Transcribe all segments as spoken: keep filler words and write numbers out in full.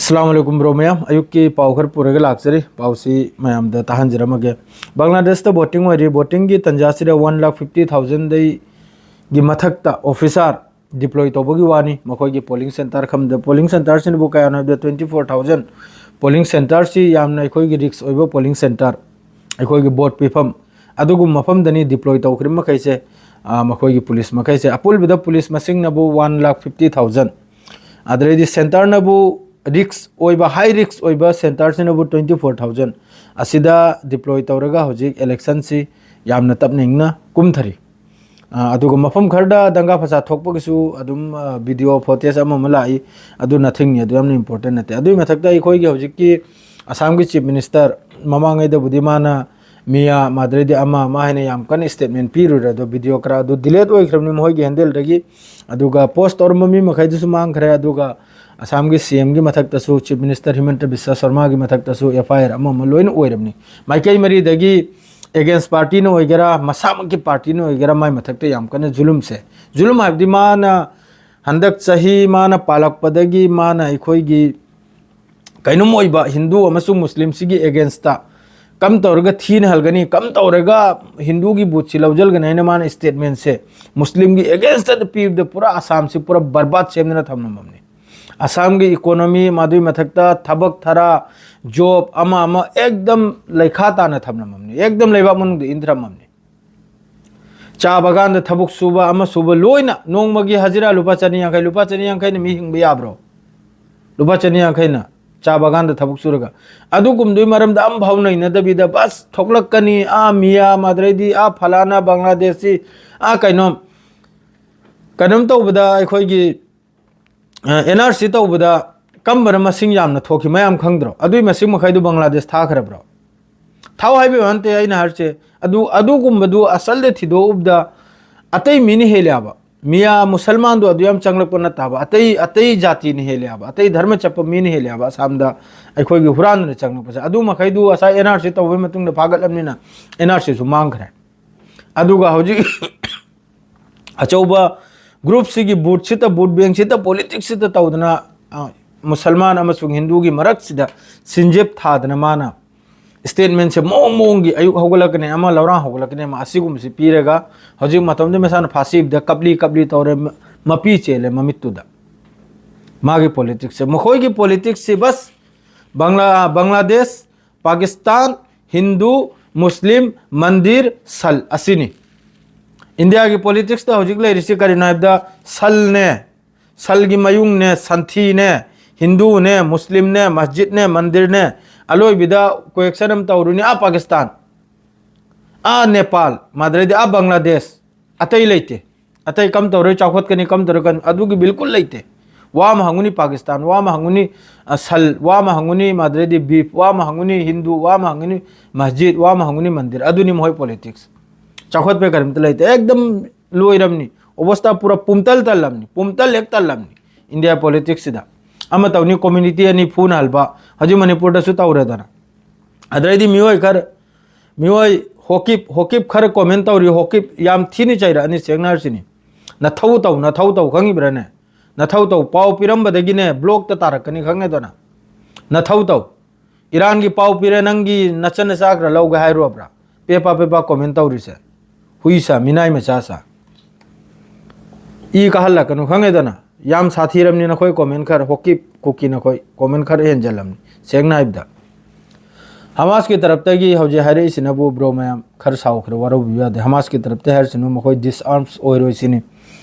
ꯑꯁꯂꯥꯃꯨ ꯑꯂꯥꯏꯀꯨꯝ bro ꯃꯌꯥꯝ, ꯑꯌꯨꯛꯀꯤ ꯄꯥꯎ ꯈꯔ ꯄꯨꯔꯒ ꯂꯥꯛꯆꯔꯤ꯫ ꯄꯥꯎꯁꯤ ꯃꯌꯥꯝꯗ ꯇꯥꯍꯟꯖꯔꯝꯃꯒꯦ꯫ ꯕꯪꯒ꯭ꯂꯥꯗꯦꯁꯇ ꯚꯣꯇꯤꯡ ꯑꯣꯏꯔꯤ꯫ ꯚꯣꯇꯤꯡꯒꯤ ꯇꯟꯖꯥꯁꯤꯗ ꯋꯥꯟ ꯂꯥꯈ ꯐꯤꯐꯇꯤ ꯊꯥꯎꯖꯟꯗꯒꯤ ꯃꯊꯛꯇ ꯑꯣꯐꯤꯁꯥꯔ ꯗꯤꯄ꯭ꯂꯣꯏ ꯇꯧꯕꯒꯤ ꯋꯥꯅꯤ꯫ ꯃꯈꯣꯏꯒꯤ ꯄꯣꯂꯤꯡ ꯁꯦꯟꯇꯔ ꯈꯝꯗ, ꯄꯣꯂꯤꯡ ꯁꯦꯟꯇꯔꯁꯤꯅꯕꯨ ꯀꯌꯥꯅꯣ ꯍꯥꯏꯕꯗ ꯇ꯭ꯋꯦꯟꯇꯤ ꯐꯣꯔ ꯊꯥꯎꯖꯟ꯫ ꯄꯣꯂꯤꯡ ꯁꯦꯟꯇꯔꯁꯤ ꯌꯥꯝꯅ ꯑꯩꯈꯣꯏꯒꯤ ꯔꯤꯛꯁ ꯑꯣꯏꯕ ꯄꯣꯂꯤꯡ ꯁꯦꯟꯇꯔ, ꯑꯩꯈꯣꯏꯒꯤ ꯚꯣꯠ ꯄꯤꯐꯝ, ꯑꯗꯨꯒꯨꯝꯕ ꯃꯐꯝꯗꯅꯤ ꯗꯤꯄ꯭ꯂꯣꯏ ꯇꯧꯈ꯭ꯔꯤꯕ ꯃꯈꯩꯁꯦ, ꯑ, ꯃꯈꯣꯏꯒꯤ ꯄꯨꯂꯤꯁ ꯃꯈꯩꯁꯦ꯫ ꯑꯄꯨꯟꯕꯗ ꯄꯨꯂꯤꯁ ꯃꯁꯤꯡꯅꯕꯨ ꯋꯥꯟ ꯂꯥꯈ ꯐꯤꯐꯇꯤ ꯊꯥꯎꯖꯟ꯫ ꯑꯗꯩꯗꯤ ꯁꯦꯟꯇꯔꯅꯕꯨ ꯔꯤꯛꯁ ꯑꯣꯏꯕ, ꯍꯥꯏ ꯔꯤꯛꯁ ꯑꯣꯏꯕ ꯁꯦꯟꯇꯔꯁꯤꯅꯕꯨ ꯇ꯭ꯋꯦꯟꯇꯤ ꯐꯣꯔ ꯊꯥꯎꯖꯟ ꯑꯁꯤꯗ ꯗꯤꯄ꯭ꯂꯣꯏ ꯇꯧꯔꯒ ꯍꯧꯖꯤꯛ ꯏꯂꯦꯛꯁꯟꯁꯤ ꯌꯥꯝꯅ ꯇꯞꯅ ꯏꯪꯅ ꯀꯨꯝꯊꯔꯤ꯫ ꯑ, ꯑꯗꯨꯒ ꯃꯐꯝ ꯈꯔꯗ ꯗꯪꯒꯥ ꯐꯁꯥ ꯊꯣꯛꯄꯒꯤꯁꯨ ꯑꯗꯨꯝ, ꯑ, ꯚꯤꯗꯤꯑꯣ ꯐꯣꯇꯦꯖ ꯑꯃ ꯑꯃ ꯂꯥꯛꯏ꯫ ꯑꯗꯨ nothing ꯅꯤ, ꯑꯗꯨ ꯌꯥꯝꯅ ꯏꯝꯄꯣꯔꯇꯦꯟ ꯅꯠꯇꯦ꯫ ꯑꯗꯨꯒꯤ ꯃꯊꯛꯇ ꯑꯩꯈꯣꯏꯒꯤ ꯍꯧꯖꯤꯛꯀꯤ ꯑꯁꯥꯝꯒꯤ ꯆꯤꯐ ꯃꯤꯅꯤꯁꯇꯔ, ꯃꯃꯥꯡꯉꯩꯗꯕꯨꯗꯤ ꯃꯥꯅ ꯃꯤꯌꯥ ꯃꯥꯗ꯭ꯔꯦꯗꯤ ꯑꯃ ꯑꯃ ꯍꯥꯏꯅ ꯌꯥꯝ ꯀꯟꯅ ꯁ꯭ꯇꯦꯠꯃꯦꯟ ꯄꯤꯔꯨꯔꯦ, ꯑꯗꯣ ꯚꯤꯗꯤꯑꯣ ꯈꯔ ꯑꯗꯨ ꯗꯤꯂꯦꯠ ꯑꯣꯏꯈ꯭ꯔꯕꯅꯤ ꯃꯈꯣꯏꯒꯤ ꯍꯦꯟꯗꯜꯗꯒꯤ꯫ ꯑꯗꯨꯒ ꯄꯣꯁ ꯇꯧꯔꯝꯕ ꯃꯤ ꯃꯈꯩꯗꯨꯁꯨ ꯃꯥꯡꯈ꯭ꯔꯦ꯫ ꯑꯗꯨꯒ ꯑꯁꯥꯝꯒꯤ ꯁꯤ ꯑꯦꯝꯒꯤ ꯃꯊꯛꯇꯁꯨ, ꯆꯤꯐ ꯃꯤꯅꯤꯁꯇꯔ ꯍꯤꯃꯟꯇ ꯕꯤꯁ꯭ꯋ ꯁꯔꯃꯥꯒꯤ ꯃꯊꯛꯇꯁꯨ ꯑꯦꯐ ꯑꯥꯏ ꯑꯥꯔ ꯑꯃ ꯑꯃ ꯂꯣꯏꯅ ꯑꯣꯏꯔꯕꯅꯤ꯫ ꯃꯥꯏꯀꯩ ꯃꯔꯤꯗꯒꯤ ꯑꯦꯒꯦꯟꯁ ꯄꯥꯔꯇꯤꯅ ꯑꯣꯏꯒꯦꯔꯥ, ꯃꯁꯥꯃꯛꯀꯤ ꯄꯥꯔꯇꯤꯅ ꯑꯣꯏꯒꯦꯔꯥ, ꯃꯥꯏ ꯃꯊꯛꯇ ꯌꯥꯝ ꯀꯟꯅ ꯖꯨꯂꯨꯝꯁꯦ, ꯖꯨꯂꯨꯝ ꯍꯥꯏꯕꯗꯤ ꯃꯥꯅ ꯍꯟꯗꯛ ꯆꯍꯤ ꯃꯥꯅ ꯄꯥꯜꯂꯛꯄꯗꯒꯤ ꯃꯥꯅ ꯑꯩꯈꯣꯏꯒꯤ ꯀꯩꯅꯣꯝ ꯑꯣꯏꯕ ꯍꯤꯟꯗꯨ ꯑꯃꯁꯨꯡ ꯃꯨꯁꯂꯤꯝꯁꯤꯒꯤ ꯑꯦꯒꯦꯟꯁꯇ ꯀꯝ ꯇꯧꯔꯒ ꯊꯤꯅ ꯍꯜꯒꯅꯤ, ꯀꯝ ꯇꯧꯔꯒ ꯍꯤꯟꯗꯨꯒꯤ ꯚꯣꯠꯁꯤ ꯂꯧꯖꯜꯒꯅꯤ ꯍꯥꯏꯅ ꯃꯥꯅ ꯁ꯭ꯇꯦꯠꯃꯦꯟꯁꯦ ꯃꯨꯁꯂꯤꯝꯒꯤ ꯑꯦꯒꯦꯟꯁꯇ ꯄꯤꯕꯗ ꯄꯨꯔꯥ ꯑꯁꯥꯝꯁꯤ ꯄꯨꯔꯥ ꯕꯔꯕꯥꯠ ꯁꯦꯝꯗꯅ ꯊꯝꯂꯝꯃꯕꯅꯤ꯫ ꯑꯁꯥꯝꯒꯤ ꯏꯀꯣꯅꯣꯃꯤ, ꯃꯗꯨꯒꯤ ꯃꯊꯛꯇ ꯊꯕꯛ ꯊꯔꯥ, ꯖꯣꯕ ꯑꯃ ꯑꯃ ꯑꯦꯛꯗꯝ ꯂꯩꯈꯥ ꯇꯥꯅ ꯊꯝꯂꯝꯃꯕꯅꯤ, ꯑꯦꯛꯗꯝ ꯂꯩꯕꯥꯛ ꯃꯅꯨꯡꯗ ꯏꯟꯊꯔꯝꯃꯕꯅꯤ꯫ ꯆꯥ ꯕꯒꯥꯟꯗ ꯊꯕꯛ ꯁꯨꯕ, ꯑꯃ ꯁꯨꯕ ꯂꯣꯏꯅ ꯅꯣꯡꯃꯒꯤ ꯍꯖꯤꯔꯥ ꯂꯨꯄꯥ ꯆꯅꯤ ꯌꯥꯡꯈꯩ, ꯂꯨꯄꯥ ꯆꯅꯤ ꯌꯥꯡꯈꯩꯅ ꯃꯤ ꯍꯤꯡꯕ ꯌꯥꯕ꯭ꯔꯣ? ꯂꯨꯄꯥ ꯆꯅꯤ ꯌꯥꯡꯈꯩꯅ ꯆꯥ ꯕꯒꯥꯟꯗ ꯊꯕꯛ ꯁꯨꯔꯒ꯫ ꯑꯗꯨꯒꯨꯝꯕꯗꯨꯒꯤ ꯃꯔꯝꯗ ꯑꯃꯐꯥꯎ ꯅꯩꯅꯗꯕꯤꯗ ꯕꯁ ꯊꯣꯛꯂꯛꯀꯅꯤ, ꯑꯥ ꯃꯤꯌꯥꯝ, ꯑꯗꯩꯗꯤ ꯑꯥ ꯐꯂꯥꯅ ꯕꯪꯒ꯭ꯂꯥꯗꯦꯁꯁꯤ, ꯑꯥ ꯀꯩꯅꯣꯝ, ꯀꯩꯅꯣꯝ ꯇꯧꯕꯗ ꯑꯩꯈꯣꯏꯒꯤ ꯑꯦꯟ ꯑꯥꯔ ꯁꯤ ꯇꯧꯕꯗ ꯀꯝꯕꯅ ꯃꯁꯤꯡ ꯌꯥꯝꯅ ꯊꯣꯛꯈꯤ ꯃꯌꯥꯝ ꯈꯪꯗ꯭ꯔꯣ? ꯑꯗꯨꯏ ꯃꯁꯤꯡ ꯃꯈꯩꯗꯨ ꯕꯪꯒ꯭ꯂꯥꯗꯦꯁ ꯊꯥꯈ꯭ꯔꯕ꯭ꯔꯣ? ꯊꯥꯎ ꯍꯥꯏꯕꯩ ꯋꯥ ꯅꯠꯇꯦ ꯑꯩꯅ ꯍꯥꯏꯔꯤꯁꯦ꯫ ꯑꯗꯨ, ꯑꯗꯨꯒꯨꯝꯕꯗꯨ ꯑꯁꯜꯗ ꯊꯤꯗꯣꯛꯎꯕꯗ ꯑꯇꯩ ꯃꯤꯅ ꯍꯦꯜꯂꯦ ꯍꯥꯏꯕ꯫ ꯃꯤꯌꯥ ꯃꯨꯁꯜꯃꯥꯟꯗꯣ ꯑꯗꯨ ꯌꯥꯝ ꯆꯪꯂꯛꯄ ꯅꯠꯇꯕ, ꯑꯇꯩ, ꯑꯇꯩ ꯖꯥꯇꯤꯅ ꯍꯦꯜꯂꯦ ꯍꯥꯏꯕ, ꯑꯇꯩ ꯙꯔꯃ ꯆꯠꯄ ꯃꯤꯅ ꯍꯦꯜꯂꯦ ꯍꯥꯏꯕ ꯑꯁꯥꯝꯗ ꯑꯩꯈꯣꯏꯒꯤ ꯍꯨꯔꯥꯟꯗꯨꯅ ꯆꯪꯂꯛꯄꯁꯦ꯫ ꯑꯗꯨ ꯃꯈꯩꯗꯨ ꯉꯁꯥꯏ ꯑꯦꯟ ꯑꯥꯔ ꯁꯤ ꯇꯧꯕꯒꯤ ꯃꯇꯨꯡꯗ ꯐꯥꯒꯠꯂꯕꯅꯤꯅ ꯑꯦꯟ ꯑꯥꯔ ꯁꯤꯁꯨ ꯃꯥꯡꯈ꯭ꯔꯦ꯫ ꯑꯗꯨꯒ ꯍꯧꯖꯤꯛ ꯑꯆꯧꯕ ꯒ꯭ꯔꯨꯞꯁꯤꯒꯤ ꯕꯨꯠꯁꯤꯗ, ꯕꯨꯠ ꯕꯦꯡꯁꯤꯗ, ꯄꯣꯂꯤꯇꯤꯛꯁꯁꯤꯗ ꯇꯧꯗꯅ, ꯑ, ꯃꯨꯁꯜꯃꯥꯟ ꯑꯃꯁꯨꯡ ꯍꯤꯟꯗꯨꯒꯤ ꯃꯔꯛꯁꯤꯗ ꯁꯤꯟꯖꯦꯞ ꯊꯥꯗꯅ ꯃꯥꯅ statement ꯁꯦ ꯃꯑꯣꯡ ꯃꯑꯣꯡꯒꯤ, ꯑꯌꯨꯛ ꯍꯧꯒꯠꯂꯛꯀꯅꯤ ꯑꯃ, ꯂꯧꯔꯥꯡ ꯍꯧꯒꯠꯂꯛꯀꯅꯤ ꯑꯃ, ꯑꯁꯤꯒꯨꯝꯕꯁꯤ ꯄꯤꯔꯒ ꯍꯧꯖꯤꯛ ꯃꯇꯝꯗ ꯃꯁꯥꯅ ꯐꯥꯁꯤꯕꯗ ꯀꯞꯂꯤ ꯀꯞꯂꯤ ꯇꯧꯔꯦ, ꯃ-, ꯃꯄꯤ ꯆꯦꯜꯂꯦ ꯃꯃꯤꯠꯇꯨꯗ꯫ ꯃꯥꯒꯤ politics ꯁꯦ, ꯃꯈꯣꯏꯒꯤ politics ꯁꯤ ꯕꯁ ꯕꯪꯒ꯭ꯂꯥ-, ꯕꯪꯒ꯭ꯂꯥꯗꯦꯁ, ꯄꯥꯀꯤꯁꯇꯥꯟ, ꯍꯤꯟꯗꯨ, ꯃꯨꯁꯂꯤꯝ, ꯃꯟꯗꯤꯔ, ꯁꯜ ꯑꯁꯤꯅꯤ꯫ ꯏꯟꯗꯤꯌꯥꯒꯤ politics ꯇ ꯍꯧꯖꯤꯛ ꯂꯩꯔꯤꯁꯤ ꯀꯔꯤꯅꯣ ꯍꯥꯏꯕꯗ ꯁꯜꯅꯦ, ꯁꯜꯒꯤ ꯃꯌꯨꯡꯅꯦ, ꯁꯟꯊꯤꯅꯦ, ꯍꯤꯟꯗꯨꯅꯦ, ꯃꯨꯁꯂꯤꯝꯅꯦ, ꯃꯁꯖꯤꯠꯅꯦ, ꯃꯟꯗꯤꯔꯅꯦ, ꯑꯂꯣꯏꯕꯤꯗ correction ꯑꯃ ꯇꯧꯔꯨꯅꯤ, ꯑꯥ ꯄꯥꯀꯤꯁꯇꯥꯟ, ꯑꯥ ꯅꯦꯄꯥꯜ, ꯃꯥꯗ꯭ꯔꯩꯗꯤ ꯑꯥ ꯕꯪꯒ꯭ꯂꯥꯗꯦꯁ, ꯑꯇꯩ ꯂꯩꯇꯦ꯫ ꯑꯇꯩ ꯀꯝ ꯇꯧꯔꯣꯏ, ꯆꯥꯎꯈꯠꯀꯅꯤ, ꯀꯝ ꯇꯧꯔꯣꯏ, ꯀꯟ-, ꯑꯗꯨꯒꯤ ꯕꯤꯜꯀꯨꯜ ꯂꯩꯇꯦ꯫ ꯋꯥ ꯑꯃ ꯍꯪꯉꯨꯅꯤ ꯄꯥꯀꯤꯁꯇꯥꯟ, ꯋꯥ ꯑꯃ ꯍꯪꯉꯨꯅꯤ, ꯑ, ꯁꯜ, ꯋꯥ ꯑꯃ ꯍꯪꯉꯨꯅꯤ ꯃꯥꯗ꯭ꯔꯩꯗꯤ ꯕꯤꯐ, ꯋꯥ ꯑꯃ ꯍꯪꯉꯨꯅꯤ ꯍꯤꯟꯗꯨ, ꯋꯥ ꯑꯃ ꯍꯪꯉꯨꯅꯤ ꯃꯁꯖꯤꯠ, ꯋꯥ ꯑꯃ ꯍꯪꯉꯨꯅꯤ ꯃꯟꯗꯤꯔ, ꯑꯗꯨꯅꯤ ꯃꯈꯣꯏ politics꯫ ꯆꯥꯎꯈꯠꯄ ꯀꯔꯤꯝꯇ ꯂꯩꯇꯦ, ꯑꯦꯛꯗꯝ ꯂꯣꯏꯔꯝꯅꯤ, ꯑꯣꯕꯁꯊꯥ ꯄꯨꯔꯥ ꯄꯨꯝꯇꯜ ꯇꯜꯂꯝꯅꯤ, ꯄꯨꯝꯇꯜ ꯍꯦꯛ ꯇꯜꯂꯝꯅꯤ ꯏꯟꯗꯤꯌꯥ politics ꯁꯤꯗ꯫ ꯑꯃ ꯇꯧꯅꯤ, community ꯑꯅꯤ ꯐꯨꯅ ꯍꯜꯕ, ꯍꯧꯖꯤꯛ ꯃꯅꯤꯄꯨꯔꯗꯁꯨ ꯇꯧꯔꯦꯗꯅ꯫ ꯑꯗꯩꯗꯤ ꯃꯤꯑꯣꯏ ꯈꯔ, ꯃꯤꯑꯣꯏ ꯍꯣꯀꯤꯞ, ꯍꯣꯀꯤꯞ ꯈꯔ comment ꯇꯧꯔꯤ, ꯍꯣꯀꯤꯞ ꯌꯥꯝ ꯊꯤꯅ ꯆꯩꯔꯛꯑꯅꯤ, ꯁꯦꯡꯅ ꯍꯥꯏꯔꯁꯤꯅꯤ꯫ ꯅꯊꯧ ꯇꯧ, ꯅꯊꯧ ꯇꯧ, ꯈꯪꯉꯤꯕ꯭ꯔꯥꯅꯦ? ꯅꯊꯧ ꯇꯧ, ꯄꯥꯎ ꯄꯤꯔꯝꯕꯗꯒꯤꯅꯦ block ꯇ ꯇꯥꯔꯛꯀꯅꯤ, ꯈꯪꯉꯦꯗꯅ? ꯅꯊꯧ ꯇꯧ꯫ ꯏꯔꯥꯟꯒꯤ ꯄꯥꯎ ꯄꯤꯔꯦ, ꯅꯪꯒꯤ ꯅꯆꯟ ꯅꯆꯥ ꯈꯔ ꯂꯧꯒꯦ ꯍꯥꯏꯔꯨꯔꯕ꯭ꯔꯥ? ꯄꯦꯄꯥ ꯄꯦꯄꯥ comment ꯇꯧꯔꯤꯁꯦ꯫ ꯍꯨꯏ ꯁꯥ, ꯃꯤꯅꯥꯏ ꯃꯆꯥ ꯁꯥ꯫ ꯏ ꯀꯥꯍꯜꯂꯛꯀꯅꯨ, ꯈꯪꯉꯦꯗꯅ? ꯌꯥꯝ ꯁꯥꯊꯤꯔꯕꯅꯤ ꯅꯈꯣꯏ comment ꯈꯔ, ꯍꯣꯀꯤ ꯀꯨꯀꯤ ꯅꯈꯣꯏ comment ꯈꯔ ꯍꯦꯟꯖꯜꯂꯝꯅꯤ, ꯁꯦꯡꯅ ꯍꯥꯏꯕꯗ꯫ ꯍꯃꯥꯁꯀꯤ ꯇꯔꯞꯇꯒꯤ ꯍꯧꯖꯤꯛ ꯍꯥꯏꯔꯛꯏꯁꯤꯅꯕꯨ, bro ꯃꯌꯥꯝ, ꯈꯔ ꯁꯥꯎꯈ꯭ꯔꯦ, ꯋꯥꯔꯧꯕꯤꯕ ꯌꯥꯗꯦ꯫ ꯍꯃꯥꯁꯀꯤ ꯇꯔꯞꯇ ꯍꯥꯏꯔꯁꯤꯅꯨ, ꯃꯈꯣꯏ disarms ꯑꯣꯏꯔꯣꯏ ꯁꯤꯅꯤ꯫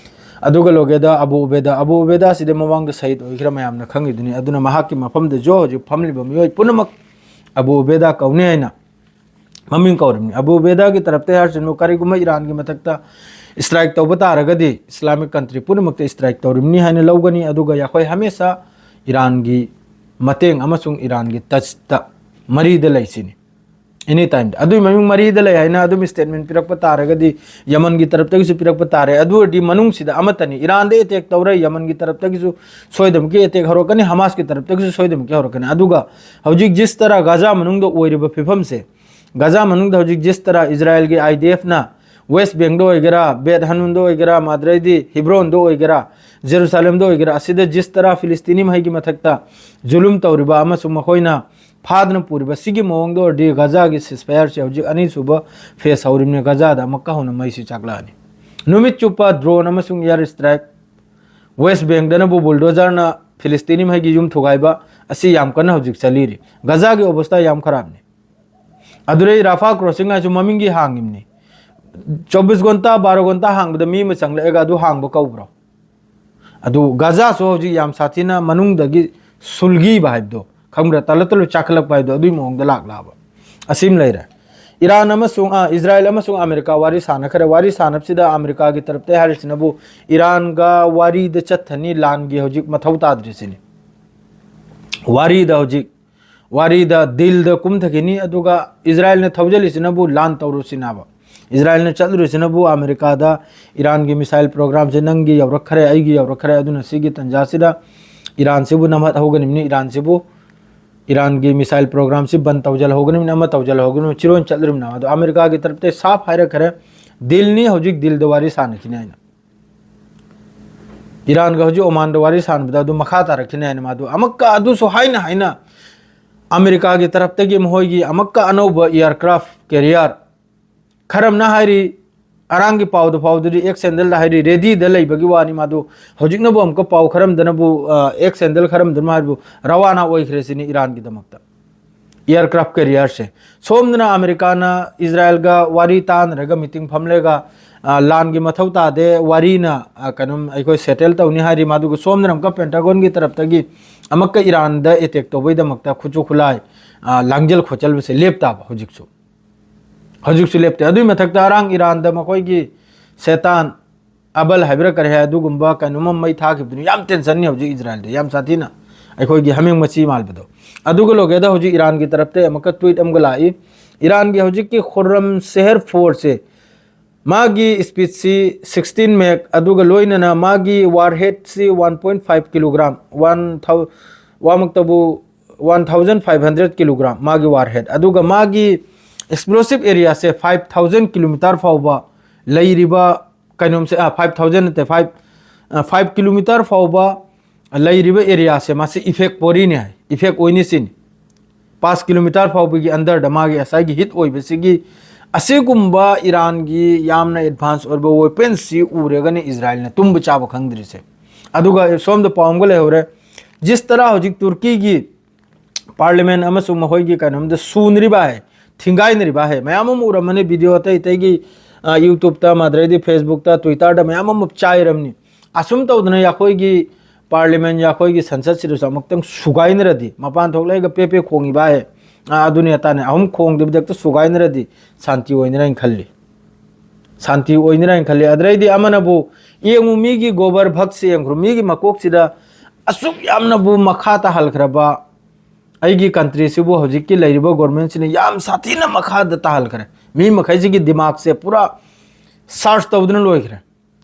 ꯑꯗꯨꯒ ꯂꯣꯏꯒꯦꯗ ꯑꯕꯨ ꯎꯕꯦꯗꯥ, ꯑꯕꯨ ꯎꯕꯦꯗꯥ ꯁꯤꯗꯤ ꯃꯃꯥꯡꯗ ꯁꯍꯤꯗ ꯑꯣꯏꯈ꯭ꯔ ꯃꯌꯥꯝꯅ ꯈꯪꯉꯤꯗꯨꯅꯤ꯫ ꯑꯗꯨꯅ ꯃꯍꯥꯛꯀꯤ ꯃꯐꯝꯗꯁꯨ ꯍꯧꯖꯤꯛ ꯐꯝꯂꯤꯕ ꯃꯤꯑꯣꯏ ꯄꯨꯝꯅꯃꯛ ꯑꯕꯨ ꯎꯕꯦꯗꯥ ꯀꯧꯅꯤ ꯍꯥꯏꯅ ꯃꯃꯤꯡ ꯀꯧꯔꯤꯕꯅꯤ꯫ ꯑꯕꯨ ꯎꯕꯦꯗꯥꯒꯤ ꯇꯔꯞꯇ ꯍꯥꯏꯔꯁꯤꯅꯨ, ꯀꯔꯤꯒꯨꯝꯕ ꯏꯔꯥꯟꯒꯤ ꯃꯊꯛꯇ strike ꯇꯧꯕ ꯇꯥꯔꯒꯗꯤ Islamic country ꯄꯨꯝꯅꯃꯛꯇ strike ꯇꯧꯔꯤꯕꯅꯤ ꯍꯥꯏꯅ ꯂꯧꯒꯅꯤ꯫ ꯑꯗꯨꯒ ꯑꯩꯈꯣꯏ ꯍꯃꯦꯁꯥ ꯏꯔꯥꯟꯒꯤ ꯃꯇꯦꯡ ꯑꯃꯁꯨꯡ ꯏꯔꯥꯟꯒꯤ touch ꯇ, ꯃꯔꯤꯗ ꯂꯩꯁꯤꯅꯤ꯫ Any time ꯗ꯫ ꯑꯗꯨꯒꯤ ꯃꯃꯤꯡ ꯃꯔꯤꯗ ꯂꯩ ꯍꯥꯏꯅ ꯑꯗꯨꯝ statement ꯄꯤꯔꯛꯄ ꯇꯥꯔꯒꯗꯤ, ꯌꯃꯟꯒꯤ ꯇꯔꯞꯇꯒꯤꯁꯨ ꯄꯤꯔꯛꯄ ꯇꯥꯔꯦ꯫ ꯑꯗꯨ ꯑꯣꯏꯔꯗꯤ ꯃꯅꯨꯡꯁꯤꯗ ꯑꯃꯠꯇꯅꯤ꯫ ꯏꯔꯥꯟꯗ attack ꯇꯧꯔꯦ, ꯌꯃꯟꯒꯤ ꯇꯔꯞꯇꯒꯤꯁꯨ ꯁꯣꯏꯗꯅꯃꯛꯀꯤ attack ꯍꯧꯔꯛꯀꯅꯤ, ꯍꯃꯥꯁꯀꯤ ꯇꯔꯞꯇꯒꯤꯁꯨ ꯁꯣꯏꯗꯅꯃꯛꯀꯤ ꯍꯧꯔꯛꯀꯅꯤ꯫ ꯑꯗꯨꯒ ꯍꯧꯖꯤꯛ ꯖꯤꯁ ꯇꯔꯥ ꯒꯥꯖꯥ ꯃꯅꯨꯡꯗ ꯑꯣꯏꯔꯤꯕ ꯐꯤꯕꯝꯁꯦ, ꯒꯥꯖꯥ ꯃꯅꯨꯡꯗ ꯍꯧꯖꯤꯛ ꯖꯤꯁ ꯇꯔꯥ ꯏꯖꯔꯥꯏꯜꯒꯤ I D F ꯅ ꯋꯦꯁ ꯕꯦꯡꯗ ꯑꯣꯏꯒꯦꯔꯥ, ꯕꯦꯠ ꯍꯅꯨꯟꯗ ꯑꯣꯏꯒꯦꯔꯥ, ꯃꯥꯗ꯭ꯔꯩꯗꯤ ꯍꯤꯕ꯭ꯔꯣꯟꯗ ꯑꯣꯏꯒꯦꯔꯥ, ꯖꯦꯔꯨꯁꯥꯂꯦꯝꯗ ꯑꯣꯏꯒꯦꯔꯥ, ꯑꯁꯤꯗ ꯖꯤꯁ ꯇꯔꯥ ꯐꯤꯂꯤꯁꯇꯤꯅꯤ ꯃꯍꯩꯒꯤ ꯃꯊꯛꯇ ꯖꯨꯂꯨꯝ ꯇꯧꯔꯤꯕ ꯑꯃꯁꯨꯡ ꯃꯈꯣꯏꯅ ꯐꯥꯗꯨꯅ ꯄꯨꯔꯤꯕ ꯁꯤꯒꯤ ꯃꯑꯣꯡꯗ ꯑꯣꯏꯔꯗꯤ ꯒꯖꯥꯒꯤ ceasefire ꯁꯦ ꯍꯧꯖꯤꯛ ꯑꯅꯤꯁꯨꯕ phase ꯍꯧꯔꯤꯕꯅꯤ꯫ ꯒꯖꯥꯗ ꯑꯃꯨꯛꯀ ꯍꯧꯅ ꯃꯩꯁꯤ ꯆꯥꯛꯂꯛꯑꯅꯤ꯫ ꯅꯨꯃꯤꯠ ꯆꯨꯞꯄ drone ꯑꯃꯁꯨꯡ air strike, ꯋꯦꯁ ꯕꯦꯡꯗꯅꯕꯨ bulldozerꯅ ꯐꯤꯂꯤꯁꯇꯤꯅꯤ ꯃꯍꯩꯒꯤ ꯌꯨꯝ ꯊꯨꯒꯥꯏꯕ, ꯑꯁꯤ ꯌꯥꯝ ꯀꯟꯅ ꯍꯧꯖꯤꯛ ꯆꯠꯂꯤꯔꯤ꯫ ꯒꯖꯥꯒꯤ ꯑꯣꯕꯁꯇꯥ ꯌꯥꯝ ꯈꯔꯥꯕꯅꯤ꯫ ꯑꯗꯨꯗꯩ ꯔꯥꯐꯥ crossing ꯍꯥꯏꯁꯨ ꯃꯃꯤꯡꯒꯤ ꯍꯥꯡꯉꯤꯕꯅꯤ꯫ ꯆꯧꯕꯤꯁ ꯒꯣꯟꯇꯥ, ꯕꯥꯔꯣ ꯒꯣꯟꯇꯥ ꯍꯥꯡꯕꯗ ꯃꯤ ꯑꯃ ꯆꯪꯂꯛꯑꯒ ꯑꯗꯨ ꯍꯥꯡꯕ ꯀꯧꯕ꯭ꯔꯣ? ꯑꯗꯨ ꯒꯖꯥꯁꯨ ꯍꯧꯖꯤꯛ ꯌꯥꯝ ꯁꯥꯊꯤꯅ ꯃꯅꯨꯡꯗꯒꯤ ꯁꯨꯜꯒꯤꯕ ꯍꯥꯏꯕꯗꯣ ꯈꯪꯕ꯭ꯔꯥ? ꯇꯂꯞ ꯇꯂꯞ ꯆꯥꯈꯠꯂꯛꯄ ꯍꯥꯏꯕꯗꯣ ꯑꯗꯨꯒꯤ ꯃꯑꯣꯡꯗ ꯂꯥꯛꯂꯛꯑꯕ꯫ ꯑꯁꯤꯃ ꯂꯩꯔꯦ꯫ ꯏꯔꯥꯟ ꯑꯃꯁꯨꯡ, ꯑ, ꯏꯖꯔꯥꯏꯜ ꯑꯃꯁꯨꯡ ꯑꯃꯦꯔꯤꯀꯥ ꯋꯥꯔꯤ ꯁꯥꯟꯅꯈ꯭ꯔꯦ꯫ ꯋꯥꯔꯤ ꯁꯥꯟꯅꯕꯁꯤꯗ ꯑꯃꯦꯔꯤꯀꯥꯒꯤ ꯇꯔꯞꯇ ꯍꯥꯏꯔꯤꯁꯤꯅꯕꯨ ꯏꯔꯥꯟꯒ ꯋꯥꯔꯤꯗ ꯆꯠꯊꯅꯤ, ꯂꯥꯟꯒꯤ ꯍꯧꯖꯤꯛ ꯃꯊꯧ ꯇꯥꯗ꯭ꯔꯤꯁꯤꯅꯤ꯫ ꯋꯥꯔꯤꯗ ꯍꯧꯖꯤꯛ, ꯋꯥꯔꯤꯗ, ꯗꯤꯜꯗ ꯀꯨꯝꯊꯈꯤꯅꯤ, ꯑꯗꯨꯒ ꯏꯖꯔꯥꯏꯜꯅ ꯊꯧꯖꯜꯂꯤꯁꯤꯅꯕꯨ ꯂꯥꯟ ꯇꯧꯔꯨꯁꯤꯅꯕ꯫ ꯏꯖꯔꯥꯏꯜꯅ ꯆꯠꯂꯨꯔꯤꯁꯤꯅꯕꯨ ꯑꯃꯦꯔꯤꯀꯥꯗ ꯏꯔꯥꯟꯒꯤ missile programꯁꯦ ꯅꯪꯒꯤ ꯌꯧꯔꯛꯈ꯭ꯔꯦ, ꯑꯩꯒꯤ ꯌꯧꯔꯛꯈ꯭ꯔꯦ, ꯑꯗꯨꯅ ꯁꯤꯒꯤ ꯇꯟꯖꯥꯁꯤꯗ ꯏꯔꯥꯟꯁꯤꯕꯨ ꯅꯝꯍꯠ ꯍꯧꯒꯅꯤꯕꯅꯤ, ꯏꯔꯥꯟꯁꯤꯕꯨ, ꯏꯔꯥꯟꯒꯤ missile programꯁꯤ ꯕꯟ ꯇꯧꯖꯜꯍꯧꯒꯅꯤꯕꯅꯤ, ꯑꯃ ꯇꯧꯖꯜꯍꯧꯒꯅꯤꯕꯅꯤ, ꯆꯤꯔꯣꯟ ꯆꯠꯂꯨꯔꯤꯕꯅꯤ꯫ ꯑꯗꯣ ꯑꯃꯦꯔꯤꯀꯥꯒꯤ ꯇꯔꯞꯇꯩ ꯁꯥꯐ ꯍꯥꯏꯔꯛꯈ꯭ꯔꯦ, ꯗꯤꯜꯅꯤ, ꯍꯧꯖꯤꯛ ꯗꯤꯜꯗ ꯋꯥꯔꯤ ꯁꯥꯟꯅꯈꯤꯅꯤ ꯍꯥꯏꯅ꯫ ꯏꯔꯥꯟꯒ ꯍꯧꯖꯤꯛ ꯑꯣꯃꯥꯟꯗ ꯋꯥꯔꯤ ꯁꯥꯟꯅꯕꯗ ꯑꯗꯨ ꯃꯈꯥ ꯇꯥꯔꯛꯈꯤꯅꯤ ꯍꯥꯏꯅ ꯃꯥꯗꯨ ꯑꯃꯨꯛꯀ ꯑꯗꯨꯁꯨ ꯍꯥꯏꯅ ꯍꯥꯏꯅ ꯑꯃꯦꯔꯤꯀꯥꯒꯤ ꯇꯔꯞꯇꯒꯤ ꯃꯈꯣꯏꯒꯤ ꯑꯃꯨꯛꯀ ꯑꯅꯧꯕ aircraft carrier ꯈꯔꯝꯅ ꯍꯥꯏꯔꯤ, ꯑꯔꯥꯡꯒꯤ ꯄꯥꯎꯗ ꯐꯥꯎꯗꯗꯤ X handleꯗ ꯍꯥꯏꯔꯤ, readyꯗ ꯂꯩꯕꯒꯤ ꯋꯥꯅꯤ꯫ ꯃꯥꯗꯨ ꯍꯧꯖꯤꯛꯅꯕꯨ ꯑꯃꯨꯛꯀ ꯄꯥꯎ ꯈꯔꯝꯗꯅꯕꯨ, ꯑ, X handle ꯈꯔꯝꯗꯅ ꯍꯥꯏꯕꯨ ꯔꯋꯥꯅꯥ ꯑꯣꯏꯈ꯭ꯔꯦ ꯁꯤꯅꯤ ꯏꯔꯥꯟꯒꯤꯗꯃꯛꯇ꯫ Aircraft carrierꯁꯦ꯫ ꯁꯣꯝꯗꯅ ꯑꯃꯦꯔꯤꯀꯥꯅ ꯏꯖꯔꯥꯏꯜꯒ ꯋꯥꯔꯤ ꯇꯥꯅꯔꯒ meeting ꯐꯝꯂꯒ, ꯑ, ꯂꯥꯟꯒꯤ ꯃꯊꯧ ꯇꯥꯗꯦ, ꯋꯥꯔꯤꯅ, ꯑ, ꯀꯩꯅꯣꯝ ꯑꯩꯈꯣꯏ settle ꯇꯧꯅꯤ ꯍꯥꯏꯔꯤ꯫ ꯃꯗꯨꯒ ꯁꯣꯝꯗꯅ ꯑꯃꯨꯛꯀ Pentagonꯒꯤ ꯇꯔꯞꯇꯒꯤ ꯑꯃꯨꯛꯀ ꯏꯔꯥꯟꯗ attack ꯇꯧꯕꯩꯗꯃꯛꯇ ꯈꯨꯠꯁꯨ ꯈꯨꯠꯂꯥꯏ, ꯑ, ꯂꯥꯡꯖꯤꯜ ꯈꯣꯠꯆꯜꯕꯁꯦ ꯂꯦꯞꯇꯥꯕ ꯍꯧꯖꯤꯛꯁꯨ꯫ ꯍꯧꯖꯤꯛꯁꯨ ꯂꯦꯞꯇꯦ꯫ ꯑꯗꯨꯒꯤ ꯃꯊꯛꯇ ꯑꯔꯥꯡ ꯏꯔꯥꯟꯗ ꯃꯈꯣꯏꯒꯤ ꯁꯦꯇꯥꯟ ꯑꯕꯜ ꯍꯥꯏꯕ꯭ꯔꯥ ꯀꯔꯤ ꯍꯥꯏ, ꯑꯗꯨꯒꯨꯝꯕ ꯀꯩꯅꯣꯝꯃ ꯃꯩ ꯊꯥꯈꯤꯕꯗꯨꯅ ꯌꯥꯝ tensionꯅꯤ ꯍꯧꯖꯤꯛ ꯏꯖꯔꯥꯏꯜꯗ, ꯌꯥꯝ ꯁꯥꯊꯤꯅ꯫ ꯑꯩꯈꯣꯏꯒꯤ ꯍꯥꯃꯦꯡ ꯃꯆꯤ ꯃꯥꯜꯕꯗꯣ꯫ ꯑꯗꯨꯒ ꯂꯣꯏꯒꯦꯗ ꯍꯧꯖꯤꯛ ꯏꯔꯥꯟꯒꯤ ꯇꯔꯞꯇ ꯑꯃꯨꯛꯀ tweet ꯑꯃꯒ ꯂꯥꯛꯏ꯫ ꯏꯔꯥꯟꯒꯤ ꯍꯧꯖꯤꯛꯀꯤ ꯈꯨꯔꯝ ꯁꯦꯍꯔ fourꯁꯦ, ꯃꯥꯒꯤ speedꯁꯤ sixteen Mach, ꯑꯗꯨꯒ ꯂꯣꯏꯅꯅ ꯃꯥꯒꯤ warheadꯁꯤ one point five kilogram, one thou-, ꯋꯥꯃꯛꯇꯕꯨ one thousand five hundred kilogram ꯃꯥꯒꯤ warhead, ꯑꯗꯨꯒ ꯃꯥꯒꯤ explosive areaꯁꯦ five thousand kilometer ꯐꯥꯎꯕ ꯂꯩꯔꯤꯕ ꯀꯩꯅꯣꯝꯁꯦ, ꯐꯥꯏꯚ ꯊꯥꯎꯖꯟ ꯅꯠꯇꯦ, ꯐꯥꯏꯚ, ꯐꯥꯏꯚ ꯀꯤꯂꯣꯃꯤꯇꯔ ꯐꯥꯎꯕ ꯂꯩꯔꯤꯕ ꯑꯦꯔꯤꯌꯥꯁꯦ ꯃꯥꯁꯤ ꯏꯐꯦꯛ ꯄꯣꯔꯤꯅꯤ ꯍꯥꯏ, ꯏꯐꯦꯛ ꯑꯣꯏꯅꯤ ꯁꯤꯅꯤ꯫ ꯄꯥꯁ ꯀꯤꯂꯣꯃꯤꯇꯔ ꯐꯥꯎꯕꯒꯤ ꯑꯟꯗꯔꯗ ꯃꯥꯒꯤ ꯉꯁꯥꯏꯒꯤ ꯍꯤꯠ ꯑꯣꯏꯕꯁꯤꯒꯤ, ꯑꯁꯤꯒꯨꯝꯕ ꯏꯔꯥꯟꯒꯤ ꯌꯥꯝꯅ ꯑꯦꯗꯚꯥꯟꯁ ꯑꯣꯏꯕ ꯋꯦꯄꯟꯁꯤ ꯎꯔꯒꯅꯤ ꯏꯖꯔꯥꯏꯜꯅ ꯇꯨꯝꯕ ꯆꯥꯕ ꯈꯪꯗ꯭ꯔꯤꯁꯦ꯫ ꯑꯗꯨꯒ ꯁꯣꯝꯗ ꯄꯥꯎ ꯑꯃꯒ ꯂꯩꯍꯧꯔꯦ꯫ ꯖꯤꯁ ꯇꯔꯥ ꯍꯧꯖꯤꯛ ꯇꯨꯔꯀꯤꯒꯤ ꯄꯥꯔꯂꯤꯌꯥꯃꯦꯟ ꯑꯃꯁꯨꯡ ꯃꯈꯣꯏꯒꯤ ꯀꯩꯅꯣꯝꯗ ꯁꯨꯅꯔꯤꯕ ꯍꯥꯏ, ꯊꯤꯡꯒꯥꯏꯅꯔꯤꯕ ꯍꯥꯏ꯫ ꯃꯌꯥꯝ ꯑꯃ ꯎꯔꯝꯃꯅꯤ ꯚꯤꯗꯤꯑꯣ ꯑꯇꯩ ꯑꯇꯩꯒꯤ, ꯑ, YouTube-ꯇ, ꯑꯗꯩꯗꯤ Facebook-ꯇ, Twitter-ꯗ ꯃꯌꯥꯝ ꯑꯃ ꯆꯥꯏꯔꯝꯅꯤ꯫ ꯑꯁꯨꯝ ꯇꯧꯗꯅ ꯑꯩꯈꯣꯏꯒꯤ ꯄꯥꯔꯂꯤꯌꯥꯃꯦꯟ, ꯑꯩꯈꯣꯏꯒꯤ ꯁꯪꯁꯠꯁꯤꯗꯁꯨ ꯑꯃꯨꯛꯇꯪ ꯁꯨꯒꯥꯏꯅꯔꯗꯤ, ꯃꯄꯥꯟ ꯊꯣꯛꯂꯛꯑꯒ ꯄꯦ ꯄꯦ ꯈꯣꯡꯉꯤꯕ ꯍꯥꯏ, ꯑ, ꯑꯗꯨꯅꯤ ꯑꯇꯥꯅꯤ ꯑꯍꯨꯝ ꯈꯣꯡꯗꯕꯤꯗ ꯍꯦꯛꯇ ꯁꯨꯒꯥꯏꯅꯔꯗꯤ ꯁꯥꯟꯇꯤ ꯑꯣꯏꯅꯔꯅ ꯈꯜꯂꯤ꯫ ꯁꯥꯟꯇꯤ ꯑꯣꯏꯅꯔꯅ ꯈꯜꯂꯤ꯫ ꯑꯗꯩꯗꯤ ꯑꯃꯅꯕꯨ ꯌꯦꯡꯉꯨ, ꯃꯤꯒꯤ ꯒꯣꯕꯔ ꯚꯛꯁ ꯌꯦꯡꯈ꯭ꯔꯣ, ꯃꯤꯒꯤ ꯃꯀꯣꯛꯁꯤꯗ ꯑꯁꯨꯛ ꯌꯥꯝꯅꯕꯨ ꯃꯈꯥ ꯇꯥꯍꯜꯈ꯭ꯔꯕ ꯑꯩꯒꯤ ꯀꯟꯇ꯭ꯔꯤꯁꯤꯕꯨ ꯍꯧꯖꯤꯛꯀꯤ ꯂꯩꯔꯤꯕ ꯒꯣꯔꯃꯦꯟꯁꯤꯅ ꯌꯥꯝ ꯁꯥꯊꯤꯅ ꯃꯈꯥꯗ ꯇꯥꯍꯜꯈ꯭ꯔꯦ꯫ ꯃꯤ ꯃꯈꯩꯁꯤꯒꯤ ꯗꯤꯃꯥꯛꯁꯦ ꯄꯨꯔꯥ ꯁꯥꯔꯆ ꯇꯧꯗꯨꯅ ꯂꯣꯏꯈ꯭ꯔꯦ꯫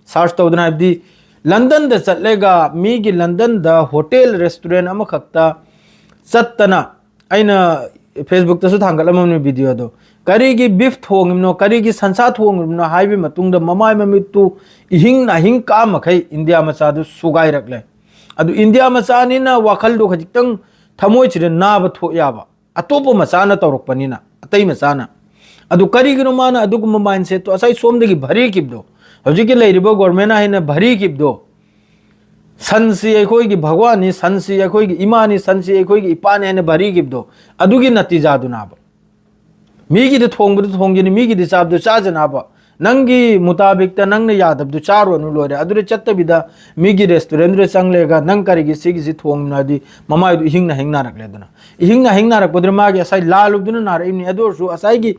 ꯁꯥꯔꯆ ꯇꯧꯗꯨꯅ ꯍꯥꯏꯕꯗꯤ ꯂꯟꯗꯟꯗ ꯆꯠꯂꯒ ꯃꯤꯒꯤ ꯂꯟꯗꯟꯗ ꯍꯣꯇꯦꯜ ꯔꯦꯁꯇꯨꯔꯦꯟ ꯑꯃꯈꯛꯇ ꯆꯠꯇꯅ, ꯑꯩꯅ Facebook-ꯇꯁꯨ ꯊꯥꯡꯒꯠꯂꯝꯃꯕꯅꯤ ꯚꯤꯗꯤꯑꯣꯗꯣ, ꯀꯔꯤꯒꯤ ꯕꯤꯐ ꯊꯣꯡꯉꯤꯕꯅꯣ, ꯀꯔꯤꯒꯤ ꯁꯟꯁꯥ ꯊꯣꯡꯉꯤꯕꯅꯣ ꯍꯥꯏꯕꯒꯤ ꯃꯇꯨꯡꯗ ꯃꯃꯥꯏ ꯃꯃꯤꯠꯇꯨ ꯏꯍꯤꯡ ꯅꯥꯍꯤꯡ ꯀꯥ ꯃꯈꯩ ꯏꯟꯗꯤꯌꯥ ꯃꯆꯥꯗꯨ ꯁꯨꯒꯥꯏꯔꯛꯂꯦ꯫ ꯑꯗꯨ ꯏꯟꯗꯤꯌꯥ ꯃꯆꯥꯅꯤꯅ ꯋꯥꯈꯜꯗꯣ ꯈꯖꯤꯛꯇꯪ ꯊꯃꯣꯏꯁꯤꯗ ꯅꯥꯕ ꯊꯣꯛ ꯌꯥꯕ, ꯑꯇꯣꯞꯄ ꯃꯆꯥꯅ ꯇꯧꯔꯛꯄꯅꯤꯅ, ꯑꯇꯩ ꯃꯆꯥꯅ꯫ ꯑꯗꯨ ꯀꯔꯤꯒꯤꯅꯣ ꯃꯥꯅ ꯑꯗꯨꯒꯨꯝꯕ ꯃꯥꯏꯟꯁꯦꯠꯇꯣ ꯉꯁꯥꯏ ꯁꯣꯝꯗꯒꯤ ꯚꯔꯤꯈꯤꯕꯗꯣ, ꯍꯧꯖꯤꯛꯀꯤ ꯂꯩꯔꯤꯕ ꯒꯣꯔꯃꯦꯟ ꯍꯥꯏꯅ ꯚꯔꯤꯈꯤꯕꯗꯣ, ꯁꯟꯁꯤ ꯑꯩꯈꯣꯏꯒꯤ ꯚꯒꯋꯥꯟꯅꯤ, ꯁꯟꯁꯤ ꯑꯩꯈꯣꯏꯒꯤ ꯏꯃꯥꯅꯤ, ꯁꯟꯁꯤ ꯑꯩꯈꯣꯏꯒꯤ ꯏꯄꯥꯅꯤ ꯍꯥꯏꯅ ꯚꯔꯤꯈꯤꯕꯗꯣ, ꯑꯗꯨꯒꯤ ꯅꯇꯤꯖꯥꯗꯨꯅꯥꯕ꯫ ꯃꯤꯒꯤꯗ ꯊꯣꯡꯕꯗ ꯊꯣꯡꯒꯅꯤ, ꯃꯤꯒꯤꯗꯤ ꯆꯥꯕꯗ ꯆꯥꯖꯅꯕ꯫ ꯅꯪꯒꯤ ꯃꯨꯇꯥꯕꯤꯛꯇ ꯅꯪꯅ ꯌꯥꯗꯕꯗꯨ ꯆꯥꯔꯨꯔꯅꯨ, ꯂꯣꯏꯔꯦ꯫ ꯑꯗꯨꯗ ꯆꯠꯇꯕꯤꯗ ꯃꯤꯒꯤ ꯔꯦꯁꯇꯨꯔꯦꯟꯗꯨꯗ ꯆꯪꯂꯒ ꯅꯪ ꯀꯔꯤꯒꯤ ꯁꯤꯒꯤꯁꯤ ꯊꯣꯡꯉꯤꯅꯣ ꯍꯥꯏꯗꯤ ꯃꯃꯥꯏꯗꯨ ꯏꯍꯤꯡ ꯅꯥꯍꯤꯡ ꯅꯥꯔꯛꯂꯦꯗꯅ꯫ ꯏꯍꯤꯡ ꯅꯥꯍꯤꯡ ꯅꯥꯔꯛꯄꯗꯨꯅ ꯃꯥꯒꯤ ꯉꯁꯥꯏ ꯂꯥꯜꯂꯨꯕꯗꯨꯅ ꯅꯥꯔꯛꯏꯕꯅꯤ꯫ ꯑꯗꯨ ꯑꯣꯏꯔꯁꯨ ꯉꯁꯥꯏꯒꯤ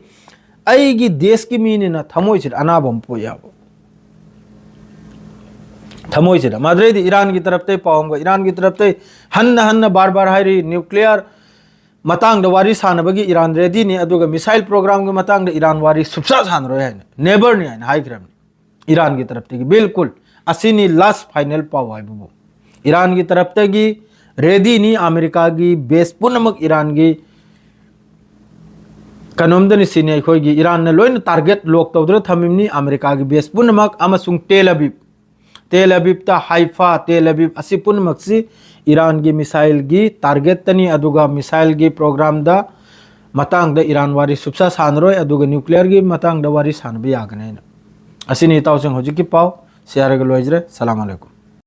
ꯑꯩꯒꯤ ꯗꯦꯁꯀꯤ ꯃꯤꯅꯤꯅ ꯊꯃꯣꯏꯁꯤꯗ ꯑꯅꯥꯕ ꯑꯃ ꯄꯣꯛꯑꯦꯕ꯫ ꯊꯃꯣꯏꯁꯤꯗ꯫ ꯃꯗꯨꯗꯩꯗꯤ ꯏꯔꯥꯟꯒꯤ ꯇꯔꯞꯇꯩ ꯄꯥꯎ ꯑꯃꯒ, ꯏꯔꯥꯟꯒꯤ ꯇꯔꯞꯇꯩ ꯍꯟꯅ ꯍꯟꯅ ꯕꯥꯔ ꯕꯥꯔ ꯍꯥꯏꯔꯤ, ꯅ꯭ꯌꯨꯀ꯭ꯂꯤꯌꯔ ꯃꯇꯥꯡꯗ ꯋꯥꯔꯤ ꯁꯥꯟꯅꯕꯒꯤ ꯏꯔꯥꯟ ꯔꯦꯗꯤꯅꯤ, ꯑꯗꯨꯒ ꯃꯤꯁꯥꯏꯜ ꯄ꯭ꯔꯣꯒ꯭ꯔꯥꯝꯒꯤ ꯃꯇꯥꯡꯗ ꯏꯔꯥꯟ ꯋꯥꯔꯤ ꯁꯨꯞꯁꯥ ꯁꯥꯟꯅꯔꯣꯏ ꯍꯥꯏꯅ, ꯅꯦꯕꯔꯅꯤ ꯍꯥꯏꯅ ꯍꯥꯏꯈ꯭ꯔꯕꯅꯤ ꯏꯔꯥꯟꯒꯤ ꯇꯔꯞꯇꯒꯤ꯫ ꯕꯤꯜꯀꯨꯜ꯫ ꯑꯁꯤꯅꯤ ꯂꯥꯁ ꯐꯥꯏꯅꯦꯜ ꯄꯥꯎ ꯍꯥꯏꯕꯕꯨ꯫ ꯏꯔꯥꯟꯒꯤ ꯇꯔꯞꯇꯒꯤ ꯔꯦꯗꯤꯅꯤ, ꯑꯃꯦꯔꯤꯀꯥꯒꯤ ꯕꯦꯁ ꯄꯨꯝꯅꯃꯛ ꯏꯔꯥꯟꯒꯤ ꯀꯩꯅꯣꯝꯗꯅꯤ ꯁꯤꯅꯤ, ꯑꯩꯈꯣꯏꯒꯤ ꯏꯔꯥꯟꯅ ꯂꯣꯏꯅ target lock ꯇꯧꯗꯨꯅ ꯊꯝꯃꯤꯕꯅꯤ ꯑꯃꯦꯔꯤꯀꯥꯒꯤ base ꯄꯨꯝꯅꯃꯛ ꯑꯃꯁꯨꯡ ꯇꯦꯜ ꯑꯕꯤꯕ꯫ ꯇꯦꯜ ꯑꯕꯤꯕꯇ, ꯍꯥꯏꯐꯥ, ꯇꯦꯜ ꯑꯕꯤꯕ ꯑꯁꯤ ꯄꯨꯝꯅꯃꯛꯁꯤ ꯏꯔꯥꯟꯒꯤ missileꯒꯤ targetꯇꯅꯤ, ꯑꯗꯨꯒ missileꯒꯤ programꯗ ꯃꯇꯥꯡꯗ ꯏꯔꯥꯟ ꯋꯥꯔꯤ ꯁꯨꯞꯁꯥ ꯁꯥꯟꯅꯔꯣꯏ, ꯑꯗꯨꯒ nuclearꯒꯤ ꯃꯇꯥꯡꯗ ꯋꯥꯔꯤ ꯁꯥꯟꯅꯕ ꯌꯥꯒꯅꯤ ꯍꯥꯏꯅ꯫ ꯑꯁꯤꯅꯤ ꯏꯇꯥꯎꯁꯤꯡ ꯍꯧꯖꯤꯛꯀꯤ ꯄꯥꯎ꯫ ꯁꯤ ꯍꯥꯏꯔꯒ ꯂꯣꯏꯖꯔꯦ꯫ ꯁꯂꯥꯝ ꯑꯂꯩꯀꯨꯝ꯫